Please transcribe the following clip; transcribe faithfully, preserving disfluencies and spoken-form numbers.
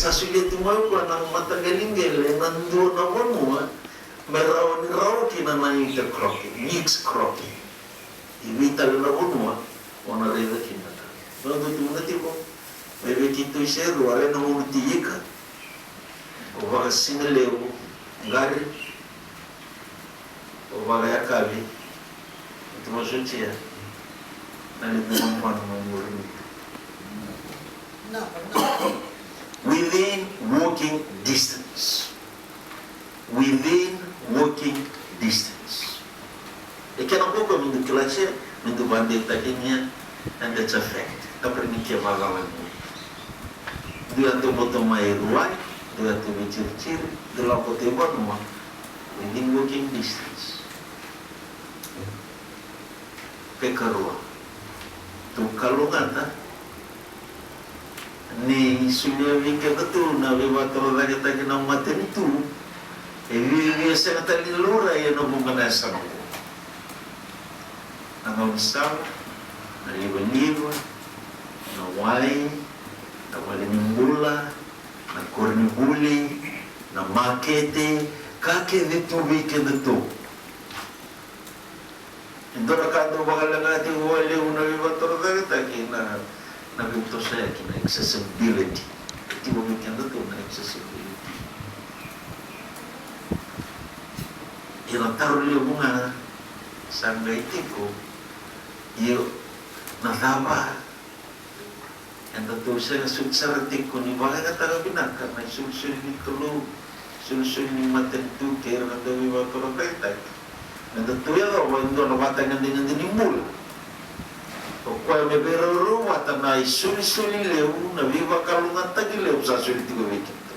Sa solia tu mai o koya na mataqali qele ena dua na vanua me rawa ni rawa kina na intercropping, mix cropping. E vei tale na vanua o na raica kina. Dua, dua tu na tiko mai vei keitou se rua, rai na gunu ti ika. O vakasigalevu qari, o vakayakavi. Tou vakasotia na levu ni vanua mai muri. Within walking distance. Within walking distance. E kena kaukaua me dou kila se me dou vakadeitaki ni, and that's a fact. Kabani ke vakacava ni dou yaco boto mai Ruai, dou yaco Veitirotiro, dou lako boto i vanua, within walking distance. Kei karua, tou kalougata ni solia vei kedatou na veivakatorocaketaki na matanitu. E viavia sega tale ni laurai ena vuqa na yasana oqo: na gaunisala, na livaliva, na wai, na valenibula, na koronivuli, na makete, ka kece tu vei kedatou. E dua na ka dau vakaleqataki vakalevu na veivakatorocaketaki na, na veitosoyaki, na accessibility. E tiko vei kedatou na accessibility. Ia na taro levu ga sa qai tiko, io, na cava? Edatou sega soti sara tiko ni vakayagataka vinaka na isolisoli ni Kalou, isolisoli ni matanitu kei ira na dauveivakatorocaketaki. Edatou yacova e dua na ivakatagedegede ni bula. O koya me veiraurau vata na isolisoli levu, na veivakalougatataki levu sa soli tiko vei keda.